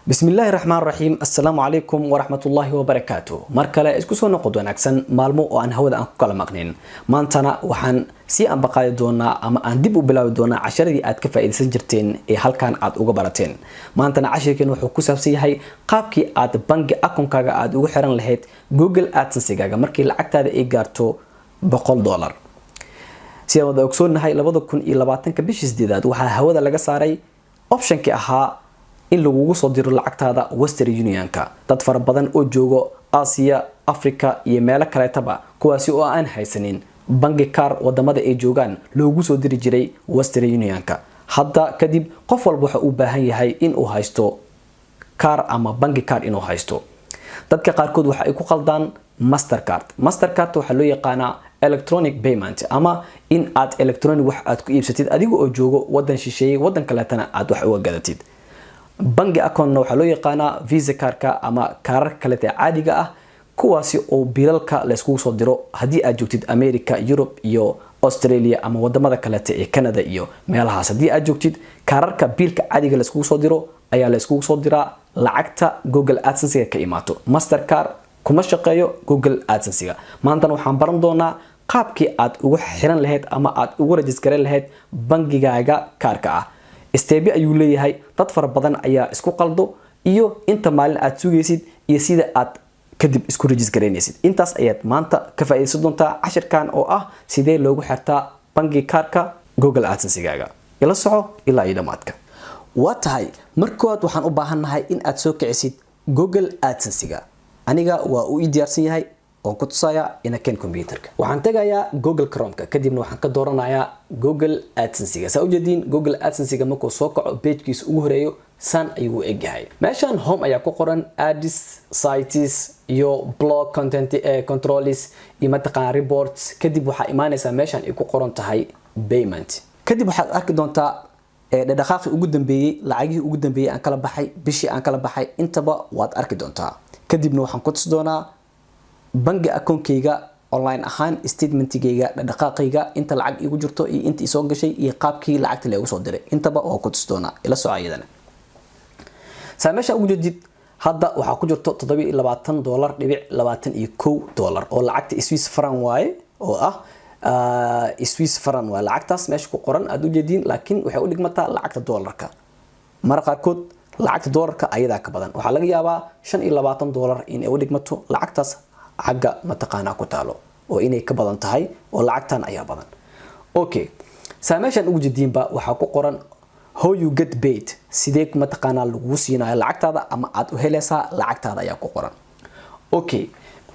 Bismillaahi raxmaan raxiim. Assalaamu calaykum waraxmatullaahi wabarakaatu. Mar kale isku soo noqod wanaagsan. Maalmo oo aan hawada aan ku kala maqnin, maantana waxaan sii ambaqaadi doonaa ama aan dib u bilaabi doonaa casharadii aad ka faa'iidaysan jirteen ee halkan aad uga barateen. Maantana cashirkeen wuxuu ku saabsan yahay qaabkii aad bangi akoonkaaga aad ugu xiran lahayd Google AdSense-gaaga markii lacagtaada ay gaarto $100. Sidaan wada ogsoonnahay, 2020-ka bishii sideedaad waxaa hawada laga saaray optionkii ahaa in lagugu soo diro lacagtaada Western Unionka. Dad fara badan oo joogo Aasiya, Africa iyo meelo kaleetaba, kuwaasi oo aan haysanin bangi kaar wadamada ay joogaan loogu soo diri jiray Western Unionka, hadda kadib qof walba waxa uu baahan yahay in uu haysto kaar ama bangi kaar inuu haysto. Dadka qaarkood waxa ay ku qaldaan Mastercard. Mastercard waxaa loo yaqaanaa electronic payment, ama in aad electronic wax aad ku iibsatid adiga oo joogo wadan shisheeyey, wadan kaleetana aad wax uga gadatid. Bangi accountna waxaa loo yaqaanaa Visa kaarka ama kaararka kaleeta caadiga ah, kuwaasi oo biilalka layskugu soo diro haddii aad joogtid America, Europe iyo Australia ama wadamada kaleeta ee Canada iyo meelahaas. Haddii aad joogtid, kaararka biilka caadiga layskugu soo diro ayaa layskugu soo diraa lacagta Google AdSense ka imaato. Mastercard kuma shaqeeyo Google AdSense-ga. Maantana waxaan baran doonaa qaabkii aad ugu xiran lahayd ama aad ugu register-gareyn lahayd bangigaaga kaarka ah. Steps ayuu leeyahay, dad fara badan ayaa isku qaldo, iyo inta maalin aad sugaysid iyo sida aad kadib isku register-gareynaysid. Intaas ayaad maanta ka faa'iidaysan doontaa cashirkan oo ah sidee loogu xirtaa bangi kaarka Google AdSense-gaaga. Ila soco ilaa iyo dhammaadka. Waa tahay, markood waxaan u baahannahay in aad soo kicisid Google AdSense-ga. Aniga waa uu ii diyaarsan yahay oon ku tusayaa. Inaken computerka waxaan tagayaa Google Chromeka, kadibna waxaan ka dooranayaa Google AdSense-ga. Saa ujeediin, Google AdSense-ga markuu soo kaco, pagekiisa ugu horeeyo san ayuu u egyahay. Meeshan home ayaa ku qoran, ads, sites iyo blog, content, controls iyo mataqaana reports. Kadib waxaa imaanaysaa meeshan ay ku qoran tahay payment. Kadib waxaad arki doontaa dhaqaaqii ugu dambeeyey, lacagihii ugu dambeeyey aan kala baxay, bishii aan kala baxay, intaba waad arki doontaa. Kadibna waxaan ku tusi doonaa bangi akoonkayga online ahaan, statementigayga, dhaqaaqayga, inta lacag igu jirto iyo inta isoo gashay iyo qaabkii lacagta leegu soo diray, intaba waa ku tusi doonaa. Ila soco iyadana. Saa meesha ugu jeedid, hadda waxaa ku jirto $27.21 oo lacagta Swiss franc waaye, oo ah Swiss franc waaye lacagtaas meesha ku qoran aad ujeediin, laakiin waxay u dhigmataa lacagta dollarka. Mara qaarkood lacagta dollarka ayadaa ka badan, waxaa laga yaabaa $25 inay u dhigmato lacagtaas xagga mataqaanaa ku taalo, oo inay ka badan tahay oo lacagtan ayaa badan. Okay, saa meeshaan ugu jeediinba, waxaa ku qoran how you get paid, sidee mataqaanaa lagugu siinayo lacagtaada ama aad u helaysaa lacagtaada ayaa ku qoran. Okay,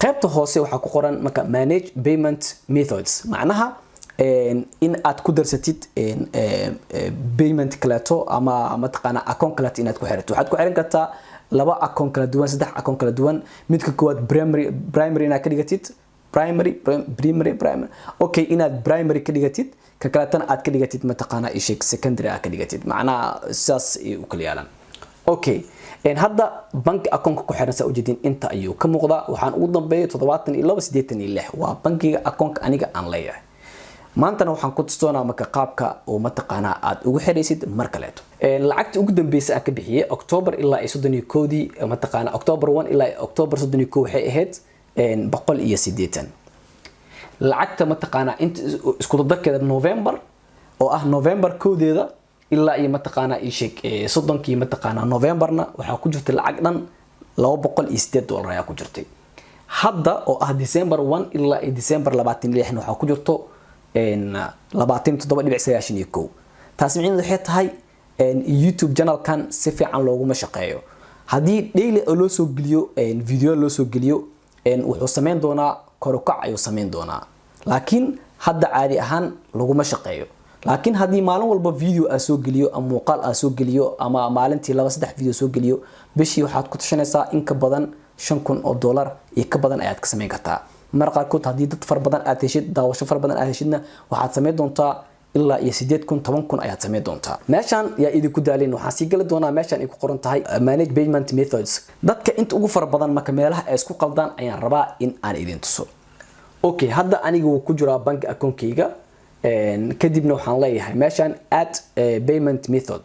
qaybta hoose waxaa ku qoran marka manage payment methods, macnaha in aad ku darsatid payment kaleeto ama mataqaanaa account kaleeto inaad ku xirato. Waxaad ku xiran kartaa laba account kala duwan, saddex account kala duwan. Midka koowaad primary inaad ka dhigatid, primary, primary, primary. Okay, inaad primary ka dhigatid, ka kaleetana aad ka dhigatid mataqaanaa isheg secondary aad ka dhigatid, macnaha sidaas ay u kala yaalaan. Okay, hadda banki akoonka ku xiran, saa ujeedin, inta ayuu ka muuqdaa. Waxaan ugu dambeeyay 72.86, waa bankiga akoonka aniga aan leeyahay. Maantana waxaan ku tusi doonaa marka qaabka oo mataqaanaa aad ugu xiraysid mar kaleeto. Lacagta ugu dambeysa aan ka bixiyey October ilaa iyo 31-dii, mataqaanaa October 1 ilaa October 31, waxay ahayd 180. Lacagta mataqaanaa inta isku dardarkeeda November, oo ah November 1-deeda ilaa iyo mataqaanaa isheeg 30-kii mataqaanaa Novemberna, waxaa ku jirtay lacag dhan $208 ayaa ku jirtay. Hadda oo ah December 1 ilaa iyo December 26-na, waxaa ku jirto 27.91. Taasi micnaheedu waxay tahay YouTube channelkan si fiican looguma shaqeeyo. Haddii daily oo loo soo geliyo video loo soo geliyo, wuxuu sameyn doonaa korukac ayuu sameyn doonaa, laakiin hadda caadi ahaan laguma shaqeeyo. Laakiin haddii maalin walba video aa soo geliyo ama muuqaal aa soo geliyo ama maalintii laba saddex video soo geliyo, bishii waxaad ku tashanaysaa in ka badan $5,000 iyo ka badan ayaad ka sameyn kartaa. Mar qaarkood haddii dad fara badan aad heshid, daawasho fara badan aad heshidna, waxaad sameyn doontaa ilaa iyo 8,000, 10,000 ayaad sameyn doontaa. Meeshaan yaa idinku daalin, waxaan sii gali doonaa meeshaan ay ku qoran tahay manage payment methods. Dadka inta ugu fara badan marka meelaha ay isku qaldaan ayaan rabaa in aan idin tuso. Okay, hadda aniga wuu ku jiraa bank akoonkayga. Kadibna waxaan leeyahay meeshaan add payment method.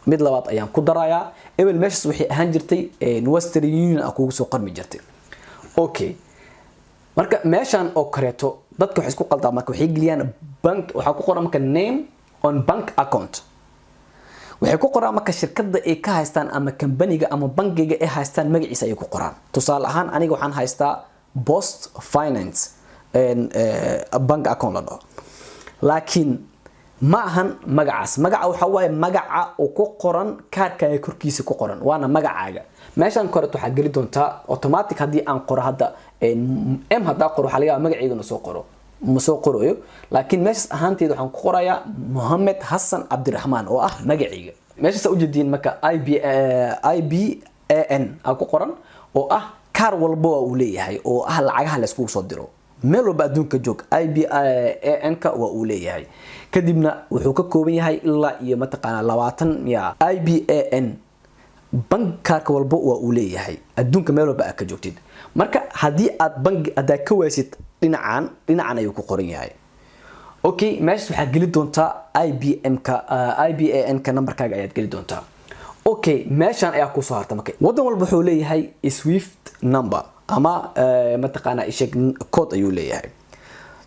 Mid labaad ayaan ku darayaa. Ebel meeshaas waxay ahaan jirtay Western Union a kugu soo qormi jirtay. Okay, marka meeshan oo kareeto dadka waxay isku qaldaa. Marka waxay geliyaan bank, waxaa ku qoran marka "name on bank account". Waxay ku qoraan marka shirkadda ay ka haystaan ama kambaniga ama bangiga ay haystaan magaciisa ayay ku qoraan. Tusaale ahaan, aniga waxaan haystaa Post Finance bank account la dhaho, laakiin ma ahan magacaas. Magaca waxaa waaye magaca oo ku qoran kaarkaaga korkiisa ku qoran, waana magacaaga. Meeshan koreto waxaa geli doontaa automatic. Haddii aan qoro hadda M, haddaa qoro, waxaa laga yaabaa magacayga soo qoro, ma soo qorayo, laakiin meeshaas ahaanteed waxaan ku qorayaa Mohamed Xasan Cabdiraxmaan oo ah magacayga. Meeshaas ujeediin marka IBAN aa ku qoran oo ah kaar walba waa uu leeyahay, oo ah lacagaha la iskugu soo diro. Meel walba adduunka joog, IBAN-ka waa uu leeyahay. Kadibna wuxuu ka kooban yahay ilaa iyo mataqaanaa 20 ya IBAN. Bank kaarka walba waa uu leeyahay adduunka meel walba aad ka joogtid. Marka haddii aad bangi haddaad ka waysid, dhinacan dhinacan ayuu ku qoran yahay. Okay, meeshaas waxaad geli doontaa IBM-ka, IBAN-ka numberkaaga ayaad geli doontaa. Okay, meeshan ayaa kusoo harta. Marka wadan walba wuxuu leeyahay SWIFT number ama mataqaanaa isheg code ayuu leeyahay.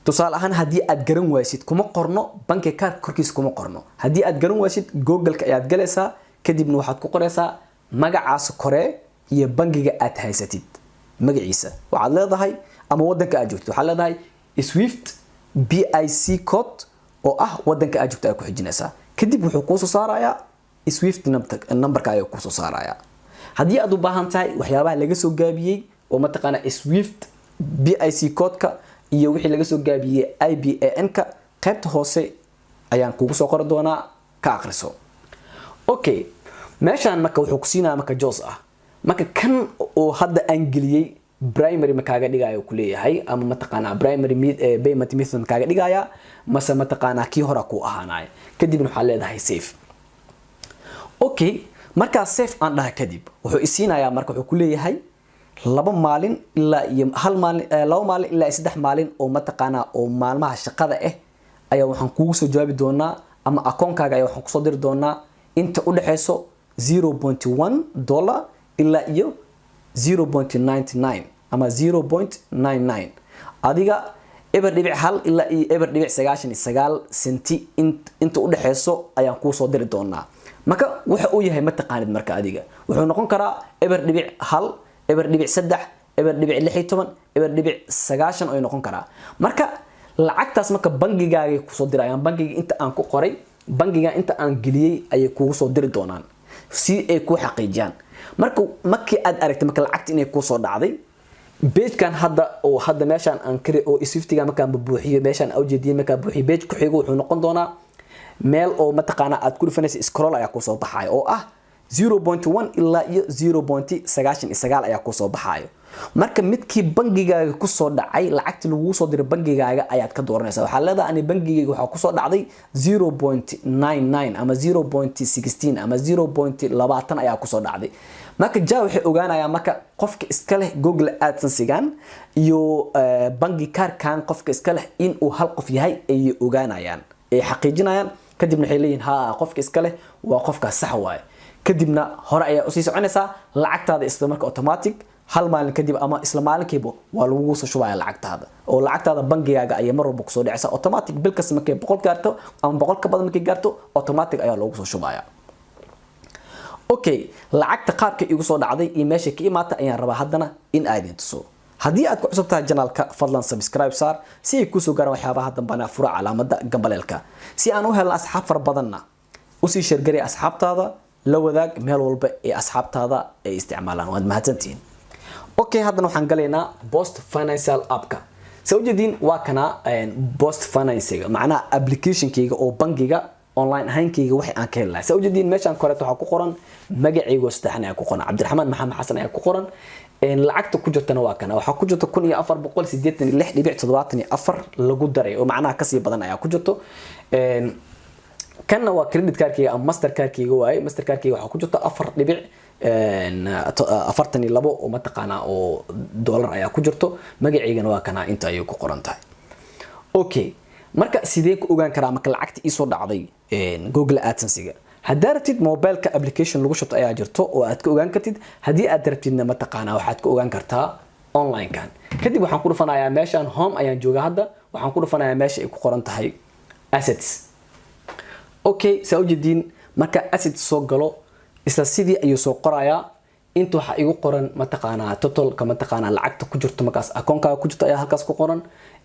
Tusaale ahaan, haddii aad garan waysid, kuma qorno banki kaarka korkiisa, kuma qorno. Haddii aad garan waysid, Google-ka ayaad galaysaa, kadibna waxaad ku qoraysaa magacaas kore iyo bangiga aad haysatid magaciisa waxaad leedahay, ama wadanka aad joogtid. Waxaad leedahay SWIFT BIC code oo ah wadanka aad joogto aad ku xijinaysaa. Kadib wuxuu kuusoo saarayaa SWIFT numberka ayuu kuusoo saarayaa. Haddii aad u baahan tahay waxyaabaha laga soo gaabiyey oo mataqaanaa SWIFT BIC codeka iyo wixii laga soo gaabiyey IBAN-ka, qaybta hoose ayaan kugu soo qori doonaa, ka akhriso. Okay, meeshaan marka wuxuu ku siinaya marka choice ah. Marka kan oo hadda aan geliyey primary ma kaaga dhigayo kuleeyahay, ama mataqaanaa primary payment method ma kaaga dhigaya, mase mataqaanaa kii hora ku ahaanaya? Kadibna waxaa leedahay save. Okay, markaa save aan dhaha kadib, wuxuu isiinayaa marka, wuxuu ku leeyahay 2 maalin ilaa iyo hal maalin, 2 maalin ilaa iyo 3 maalin oo mataqaanaa oo maalmaha shaqada ah ayaa waxaan kugu soo jawaabi doonaa, ama akoonkaaga ayaa waxaan kusoo diri doonaa inta u dhexeyso $0.1 ilaa iyo 0.99 ama 0.99, adiga 0.1 ilaa iyo 0.99 senti inta u dhexeyso ayaan kuusoo diri doonaa. Marka waxa uu yahay ma taqaanid. Marka adiga wuxuu noqon karaa 0.1, 0.3, 0.16, 0.90 ayuu noqon karaa. Marka lacagtaas marka bangigaagay kusoo dirayaan. Bangiga inta aan ku qoray, bangiga inta aan geliyey ayay kugu soo diri doonaan si ay kuu xaqiijiyaan. Marka markii aad aragtay marka lacagta inay kuusoo dhacday, pagekan hadda oo hadda meeshaan aan kari oo swiftiga markaan buuxiyo, meeshaan ujeediye markaan buuxiyo, page ku xigo wuxuu noqon doonaa meel oo mataqaana aad ku dhufanaysa, scroll ayaa kusoo baxayo oo ah 0.1 ilaa iyo 0.99 ayaa kusoo baxayo. Marka midkii bangigaaga kusoo dhacay, lacagtii lagugu soo diray bangigaaga ayaad ka dooranaysaa. Waxaa leedahay ani bangigayga waxaa kusoo dhacday 0.99 ama 0.16 ama 0.20 ayaa kusoo dhacday. Marka ja waxay ogaanayaan marka qofka iska leh Google AdSense-gan iyo bangi kaarkan, qofka iska leh in uu hal qof yahay ayay ogaanayaan, ay xaqiijinayaan. Kadibna waxay leeyihin, ha, qofka iska leh waa qofkaas, sax waaye. Kadibna hore ayaa usii soconaysaa. Lacagtaada isla marka automatic hal maalin kadib ama isla maalinkiiba waa lagugu soo shubaya lacagtaada, oo lacagtaada bangigaaga ayay mar walba kusoo dhacaysaa automatic. Bil kasta markay 100 gaarto ama 100 ka badan markay gaarto, automatic ayaa loogu soo shubaya. Okay, lacagta qaabka igu soo dhacday iyo meesha ka imaata ayaan rabaa haddana in aad idin tuso. Haddii aad ku cusub tahay channelka, fadlan subscribe saar si ay kusoo gaaraan waxyaabaha dambana. Fura calaamada gambaleelka si aan u helno asxaab fara badanna. Usii share garay asxaabtaada, la wadaag meel walba ee asxaabtaada ay isticmaalaan. Waad mahadsantihiin. Okay, haddana waxaan galaynaa Post Financial appka. Saa ujeediin, waa kana Post Financega, macnaha applicationkayga oo bangiga online ahaankayga waxay aan ka heli lahay. Saa ujeediin, meeshaan koreeto waxaa ku qoran magacaygo saddexan ayaa ku qoran, Cabdiraxmaan Maxamed Xasan ayaa ku qoran. Lacagta ku jirtana waa kana, waxaa ku jirta 1486.74 lagu daray, oo macnaha kasii badan ayaa ku jirto. Kanna waa credit cardkayga ama Master cardkayga waaye. Master cardkayga waxaa ku jirta 4.42 oo mataqaanaa oo dollar ayaa ku jirto. Magacaygana waa kana, inta ayay ku qoran tahay. Okay, marka sidee ku ogaan karaa marka lacagta iisoo dhacday Google AdSense-ga? Haddaa rabtid, mobileka application lagu shubto ayaa jirto oo aad ka ogaan kartid. Haddii aad rabtidna, mataqaanaa, waxaad ka ogaan kartaa online-kan. Kadib waxaan ku dhufanayaa meeshaan, home ayaan jooga hadda. Waxaan ku dhufanayaa meesha ay ku qoran tahay assets. Okay, saa ujeediin, marka assets soo galo, isla sidii ayuu soo qorayaa. Inta waxaa igu qoran, mataqaanaa, totalka, mataqaanaa, lacagta ku jirto markaas akoonkaaga ku jirto ayaa halkaas ku qoran.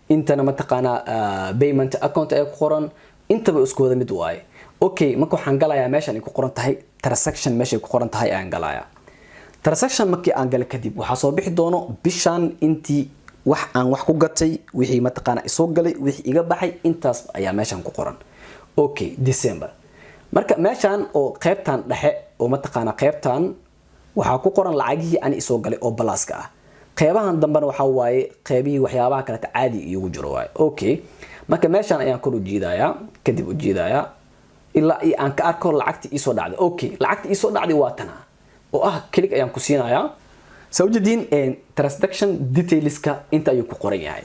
Intana, mataqaanaa, payment account ayaa ku qoran. Intaba isku wada mid waaye. Okay, marka waxaan galayaa meeshan ay ku qoran tahay transaction. Meesha ay ku qoran tahay ayaan galayaa. Transaction markii aan galo kadib, waxaa soo bixi doono bishan intii wax aan wax ku gatay, wixii, mataqaanaa, isoo galay, wixii iga baxay, intaas ayaa meeshan ku qoran. Okay, December. Marka meeshan oo qaybtan dhexe oo, mataqaanaa, qaybtan waxaa ku qoran lacagihii ani isoo galay oo balaaska ah. Qeybahan dambena waxaa waaye qeybihii waxyaabaha kaleta caadi iigu jiro waaye. Okay, marka meeshan ayaan kor u jiidayaa, kadib u jiidayaa ilaa iyo aan ka arko lacagta iisoo dhacday. Okay, lacagta iisoo dhacday waa tana oo ah. Click ayaan ku siinayaa. Saa ujeediin, transaction detailska inta ayuu ku qoran yahay.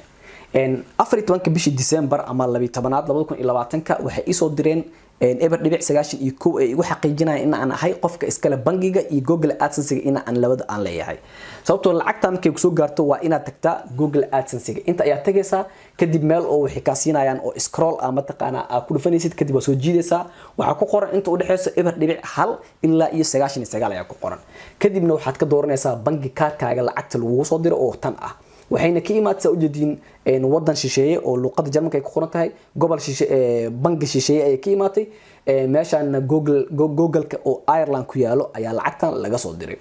14-ka bishii December ama 12aad 2020-ka waxay iisoo direen 0.91 ay igu xaqiijinayaan in aan ahay qofka iskale bangiga iyo Google AdSense, in aan labada aan leeyahay. Sababtoo lacagta markay kusoo gaarto, waa inaad tagtaa Google AdSense. Inta ayaa tagaysaa, kadib meel oo waxay kaa siinayaan oo scroll ah, mataqaanaa, aa ku dhufanaysid. Kadib waa soo jiidaysaa. Waxaa ku qoran inta udhexeyso 0.1 ilaa iyo 99 ayaa ku qoran. Kadibna waxaad ka dooranaysaa bangi kaarkaaga lacagta lagugu soo diro oo tan ah. Waxayna ka imaadsaa, ujeediin, wadan shisheeye oo luuqada Jarmalka ay ku qoran tahay, gobol shishe, bangi shisheeye ayay ka imaatay. Meeshaana Google, Google-ka oo Ireland ku yaalo ayaa lacagtan laga soo diray.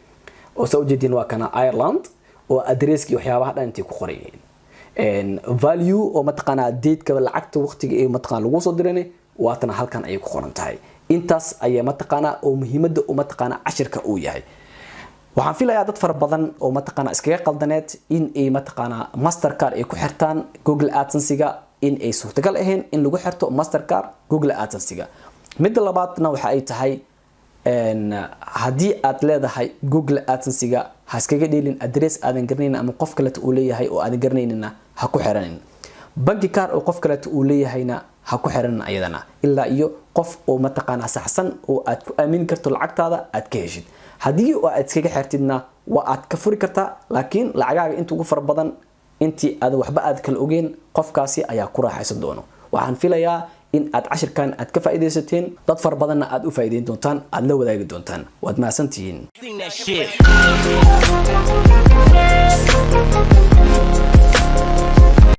Oo saa ujeediin, waa kana Ireland oo adresskii, waxyaabaha dhan intay ku qoran yihiin, value oo, mataqaanaa, dateka lacagta, waqtiga ee, mataqaana, lagu soo dirayna waatana halkan ayay ku qoran tahay. Intaas ayaa, mataqaanaa, oo muhiimadda oo, mataqaanaa, cashirka uu yahay. Waxaan filayaa dad fara badan oo, mataqaanaa, iskaga qaldaneed in ay, mataqaanaa, Mastercard ay ku xirtaan Google AdSense-ga, in ay suurtagal ahayn in lagu xirto Mastercard Google AdSense-ga. Midda labaadna waxa ay tahay, haddii aad leedahay Google AdSense-ga, ha iskaga dheelin address aadan garanaynin ama qof kaleeta uu leeyahay oo aadan garanaynina ha ku xiranin. Banki card oo qof kaleeta uu leeyahayna ha ku xiranin ayadana, ilaa iyo qof oo, mataqaanaa, saxsan oo aad ku aamini karto lacagtaada aad ka heshid. Haddii oo aad iskaga xirtidna, waa aad ka furi kartaa, laakiin lacagaaga inta ugu fara badan, intii aadan waxba aad kala ogeyn, qofkaasi ayaa ku raaxaysan doono. Waxaan filayaa in aad cashirkan aad ka faa'iidaysateen, dad fara badanna aad u faa'iideyn doontaan, aad la wadaagi doontaan. Waad mahadsantihiin. Sing that shit.